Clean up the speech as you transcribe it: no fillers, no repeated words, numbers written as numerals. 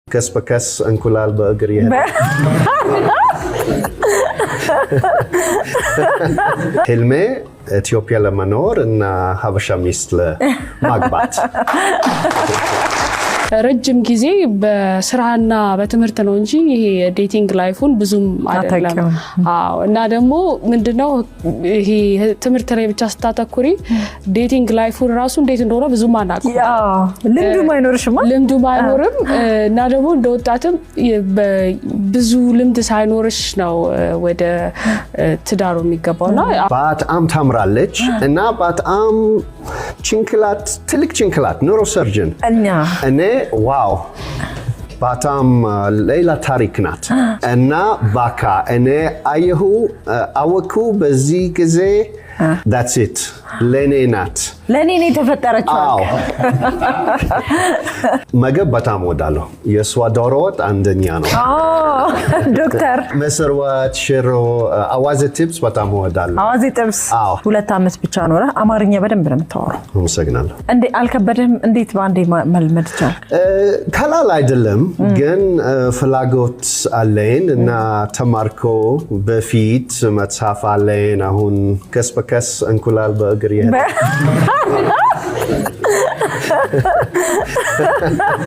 ቀስ በቀስ እንቁላል በእግር ይሄዳል። ህልሜ ኢትዮጵያ ለመኖር እና ሀበሻ ሚስት ለማግባት። ረጅም ጊዜ በስራና በትምህርት ነው እንጂ ይሄ የ dating life ኡን ብዙም አይደለም። አታውቂውም። አዎ። እና ደግሞ ምንድነው፣ ይሄ ትምህርት ላይ ብቻ ስታተኩሪ dating life ኡን ራሱ እንዴት እንደሆነ ብዙም አናውቅም። ያው ልምዱም አይኖርሽማ። ልምዱ ባይኖርም እና ደግሞ እንደ ወጣትም ብዙ ልምድ ሳይኖርሽ ነው ወደ ትዳሩ የሚገባው እና በጣም ታምራለች እና በጣም ጭንቅላት፣ ትልቅ ጭንቅላት፣ neurosurgeon። እኛ እኔ wow፣ በጣም ሌላ ታሪክ ናት እና በቃ እኔ አየሁ፣ አወኩ በዚህ ጊዜ that's it፣ ለእኔ ናት። ለእኔ ነው የተፈጠረችው። አዎ። ምግብ በጣም እወዳለሁ። የእሷ ዶሮ ወጥ አንደኛ ነው። አዎ፣ ዶክተር። ምስር ወጥ፣ ሽሮ፣ አዋዜ ጥብስ በጣም እወዳለሁ። አዋዜ ጥብስ። አዎ። 2 ዓመት ብቻ ኖረ አማርኛ በደንብ ነው የምታወራው። አመሰግናለሁ። እንዴ፣ አልከበደህም? እንዴት በአንዴ መልመድ ቻልክ? ቀላል አይደለም፣ ግን ፍላጎት አለኝ እና ተማርኮ በፊት መጽሐፍ አለኝ። አሁን ቀስ በቀስ እንቁላል በእግር ይሄዳል።